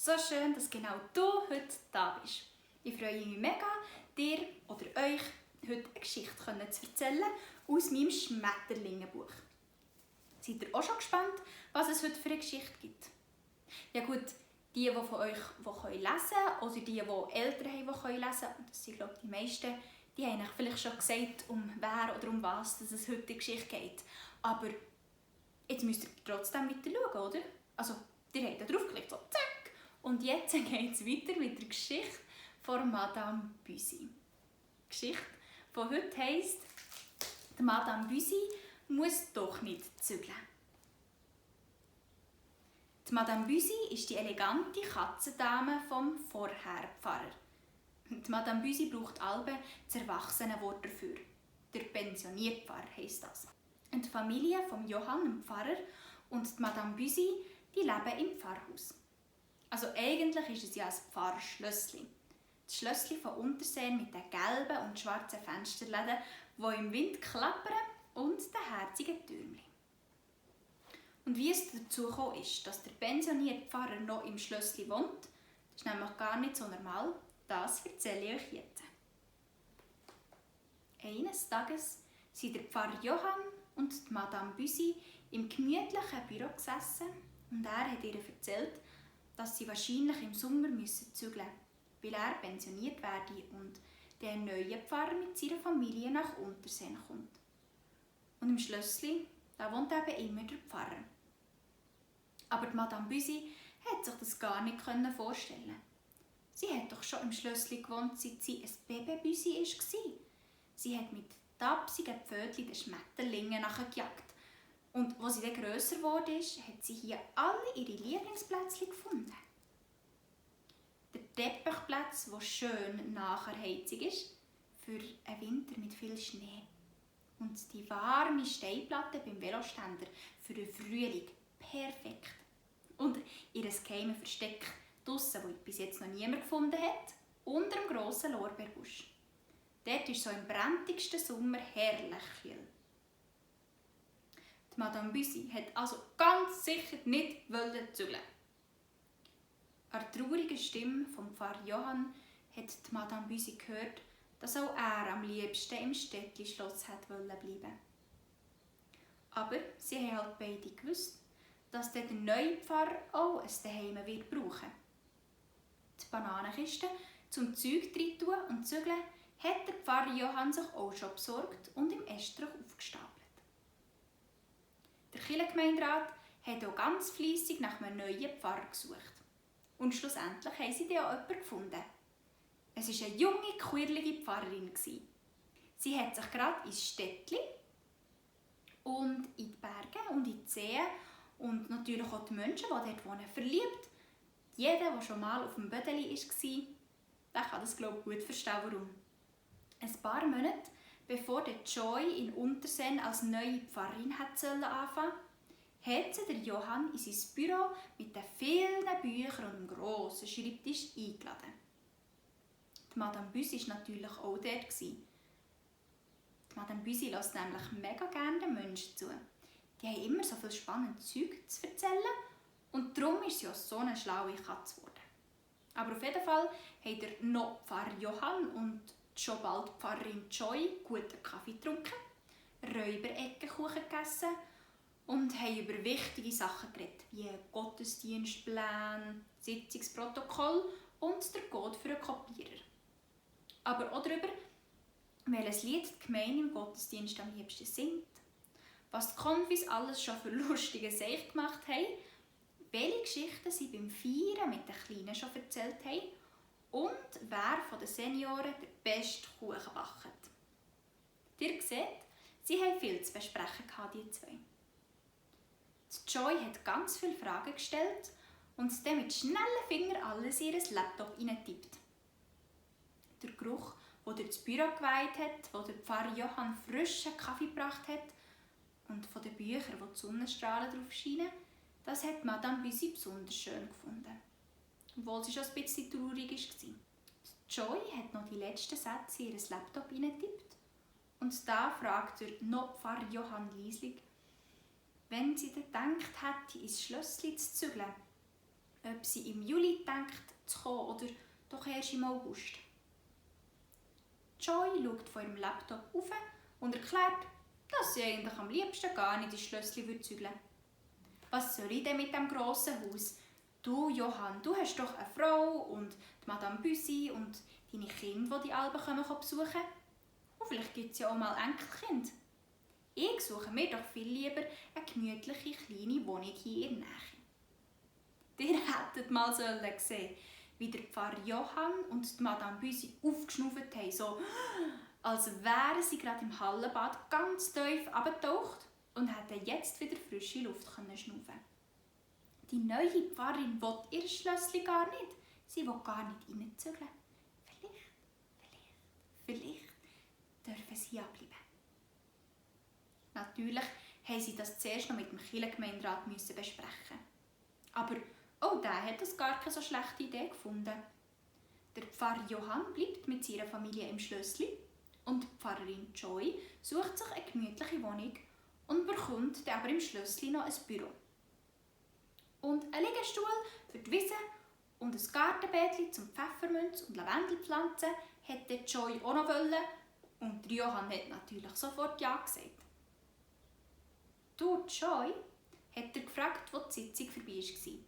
so schön, dass genau du heute da bist. Ich freue mich mega, dir oder euch heute eine Geschichte zu erzählen aus meinem Schmetterlingenbuch. Seid ihr auch schon gespannt, was es heute für eine Geschichte gibt? Ja gut, die von euch, die lesen können, oder die Eltern haben, die lesen können, und das sind glaube ich die meisten, die haben euch vielleicht schon gesagt, um wer oder um was dass es heute in der Geschichte geht. Aber jetzt müsst ihr trotzdem weiter schauen, oder? Also, ihr habt da drauf geklickt, so zack! Und jetzt geht es weiter mit der Geschichte von Madame Büsi. Die Geschichte von heute heisst, die Madame Büsi muss doch nicht zügeln. Die Madame Büsi ist die elegante Katzendame vom Vorherpfarrer. Die Madame Büsi braucht alle das Erwachsenenwort dafür. Der Pensionierpfarrer heisst das. Und die Familie von Johann, dem Pfarrer, und die Madame Büsi, die leben im Pfarrhaus. Also eigentlich ist es ja ein Pfarrschlössli. Das Schlössli von Unterseen mit den gelben und schwarzen Fensterläden, die im Wind klappern, und den herzigen Türmchen. Und wie es dazu gekommen ist, dass der pensionierte Pfarrer noch im Schlössli wohnt, das ist nämlich gar nicht so normal, das erzähle ich euch jetzt. Eines Tages sind der Pfarrer Johann und die Madame Büsi im gemütlichen Büro gesessen und er hat ihr erzählt, dass sie wahrscheinlich im Sommer zügeln müssen, weil er pensioniert werde und der neue Pfarrer mit seiner Familie nach Unterseen kommt. Und im Schlössli, da wohnt eben immer der Pfarrer. Aber die Madame Büsi hat sich das gar nicht vorstellen. Sie hat doch schon im Schlössli gewohnt, seit sie ein Babybüsi war. Sie hat mit tapsigen Pfötchen den Schmetterlingen nachgejagt. Und als sie dann grösser wurde, hat sie hier alle ihre Lieblingsplätzchen gefunden. Der Teppichplatz, der schön nach der Heizung ist, für einen Winter mit viel Schnee. Und die warme Steinplatte beim Veloständer für den Frühling. Perfekt. Und ihr geheimes Versteck draussen, das bis jetzt noch niemand gefunden hat, unter dem grossen Lorbeerbusch. Dort ist so im brennendsten Sommer herrlich kühl. Die Madame Büsi hat also ganz sicher nicht zügeln. An der traurigen Stimme vom Pfarrer Johann hat die Madame Büsi gehört, dass auch er am liebsten im Städtli-Schloss bleiben wollte. Aber sie haben halt beide gewusst, dass der neue Pfarrer auch ein Zuhause wird brauchen. Die Bananenkiste zum Zeug rein tun und zügeln hat der Pfarrer Johann sich auch schon besorgt und im Estrich aufgestapelt. Der Kirchengemeinderat hat auch ganz fleissig nach einem neuen Pfarrer gesucht. Und schlussendlich haben sie dann auch jemanden gefunden. Es war eine junge, quirlige Pfarrerin. Sie hat sich gerade ins Städtli und in die Berge und in die Seen und natürlich auch die Menschen, die dort wohnen, verliebt. Jeder, der schon mal auf dem Bödeli war, der kann das glaube ich gut verstehen, warum. Ein paar Monate bevor der Joy in Unterseen als neue Pfarrerin anfangen hat sie der Johann in sein Büro mit den vielen Büchern und einem grossen Schreibtisch eingeladen. Die Madame Büsi war natürlich auch dort. Die Madame Büsi lässt nämlich mega gerne den Menschen zu. Die haben immer so viel spannendes Zeug zu erzählen und darum ist sie auch so eine schlaue Katze geworden. Aber auf jeden Fall haben der noch Pfarrer Johann und schon bald Pfarrerin Joy guten Kaffee getrunken, Räubereckenkuchen gegessen und haben über wichtige Sachen geredet, wie Gottesdienstpläne, Sitzungsprotokoll und der Code für einen Kopierer. Aber auch darüber, welches Lied die Gemeinde im Gottesdienst am liebsten singt, was die Konfis alles schon für lustige Sachen gemacht haben, welche Geschichten sie beim Feiern mit den Kleinen schon erzählt haben und wer von den Senioren den besten Kuchen backt. Ihr seht, sie haben viel zu besprechen, die zwei. Die Joy hat ganz viele Fragen gestellt und dann mit schnellen Fingern alles in ihr Laptop hineintippt. Der Geruch, der durch das Büro geweiht hat, wo der Pfarrer Johann frischen Kaffee gebracht hat und von den Büchern, wo die Sonnenstrahlen drauf scheinen, das hat Madame Büsi besonders schön gefunden. Obwohl sie schon ein bisschen traurig war. Joy hat noch die letzten Sätze in ihr Laptop hineingetippt und da fragt der noch Pfarrer Johann leislich, wenn sie dann gedacht hätte, ins Schlössli zu zügeln, ob sie im Juli denkt zu kommen oder doch erst im August. Joy schaut von ihrem Laptop auf und erklärt, dass sie eigentlich am liebsten gar nicht ins Schlösschen zügeln würde. Was soll ich denn mit dem grossen Haus? Du, Johann, du hast doch eine Frau und die Madame Büsi und deine Kinder, die Alben besuchen kommen. Und vielleicht gibt es ja auch mal Enkelkind. Ich suche mir doch viel lieber eine gemütliche kleine Wohnung hier in der Nähe. Ihr hättet mal sehen, wie der Pfarrer Johann und die Madame Büsi aufgeschnauft haben, so als wären sie gerade im Hallenbad ganz tief abgetaucht und hätten jetzt wieder frische Luft schnaufen. Die neue Pfarrerin will ihr Schlösschen gar nicht. Sie will gar nicht reinzügeln. Vielleicht dürfen sie ja bleiben. Natürlich mussten sie das zuerst noch mit dem Kirchengemeinderat besprechen. Aber auch der hat das gar keine so schlechte Idee gefunden. Der Pfarrer Johann bleibt mit seiner Familie im Schlösschen und die Pfarrerin Joy sucht sich eine gemütliche Wohnung und bekommt dann aber im Schlösschen noch ein Büro. Und einen Liegestuhl für die Wiese und ein Gartenbeetchen zum Pfefferminz und Lavendelpflanzen hätte Joy auch noch wollen und der Johann hat natürlich sofort Ja gesagt. Du, Joy, hat er gefragt, wo die Sitzung vorbei war.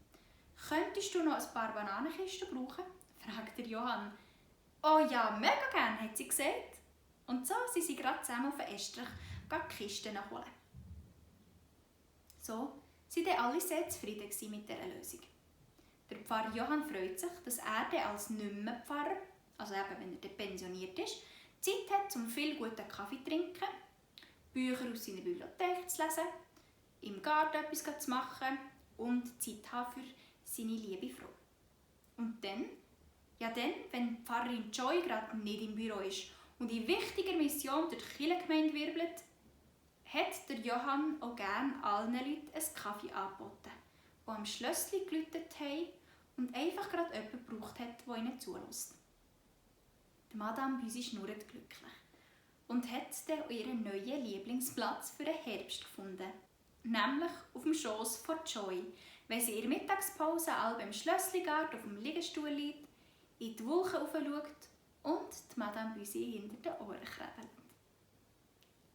Könntest du noch ein paar Bananenkisten brauchen? Fragt der Johann. Oh ja, mega gern, hat sie gesagt. Und so sind sie gerade zusammen auf den Estrich die Kisten holen. So waren dann alle sehr zufrieden mit dieser Lösung. Der Pfarrer Johann freut sich, dass er dann als Nicht-mehr-Pfarrer, also eben wenn er dann pensioniert ist, Zeit hat, um viel guten Kaffee zu trinken, Bücher aus seiner Bibliothek zu lesen, im Garten etwas zu machen und Zeit haben für seine liebe Frau. Und dann, wenn Pfarrerin Joy gerade nicht im Büro ist und in wichtiger Mission durch die Kirchengemeinde wirbelt, hat der Johann auch gerne allen Leuten einen Kaffee angeboten, die am Schlösschen geläutet haben und einfach gerade jemanden gebraucht hat, der ihnen zulässt. Die Madame Büsi schnurrt glücklich und hat dann ihren neuen Lieblingsplatz für den Herbst gefunden. Nämlich auf dem Schoss von Joy, wenn sie in der Mittagspause alle beim Schlösschengarten auf dem Liegestuhl liegt, in die Wolken schaut und die Madame Büsi hinter den Ohren krabbelt.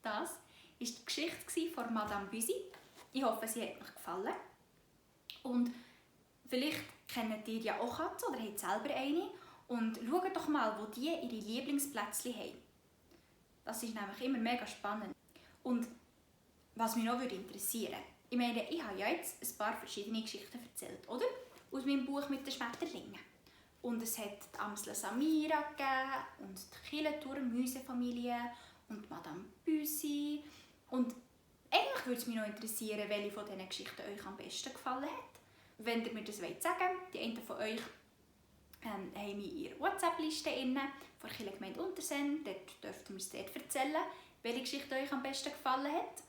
Das war die Geschichte von Madame Büsi. Ich hoffe, sie hat euch gefallen. Und vielleicht kennt ihr ja auch Katzen oder habt selber eine. Und schaut doch mal, wo die ihre Lieblingsplätzchen haben. Das ist nämlich immer mega spannend. Und was mich noch interessieren würde, ich meine, ich habe ja jetzt ein paar verschiedene Geschichten erzählt, oder? Aus meinem Buch mit den Schmetterlingen. Und es hat die Amsel Samira gegeben und die Killenturm-Müsefamilie und Madame Büsi. Und eigentlich würde es mich noch interessieren, welche von diesen Geschichten euch am besten gefallen hat. Wenn ihr mir das sagen wollt, die einen von euch haben wir in ihrer WhatsApp-Liste von der Kirchengemeinde Untersen. Dort dürft ihr mir es erzählen, welche Geschichte euch am besten gefallen hat.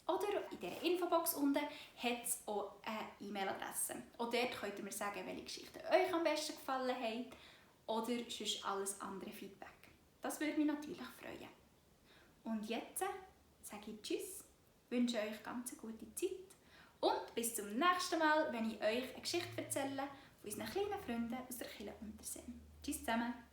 Oder in dieser Infobox unten hat es auch eine E-Mail-Adresse. Auch dort könnt ihr mir sagen, welche Geschichten euch am besten gefallen haben. Oder sonst alles andere Feedback. Das würde mich natürlich freuen. Und jetzt sage ich Tschüss, wünsche euch ganz eine gute Zeit und bis zum nächsten Mal, wenn ich euch eine Geschichte erzähle von unseren kleinen Freunden aus der Kirche Untersen. Tschüss zusammen!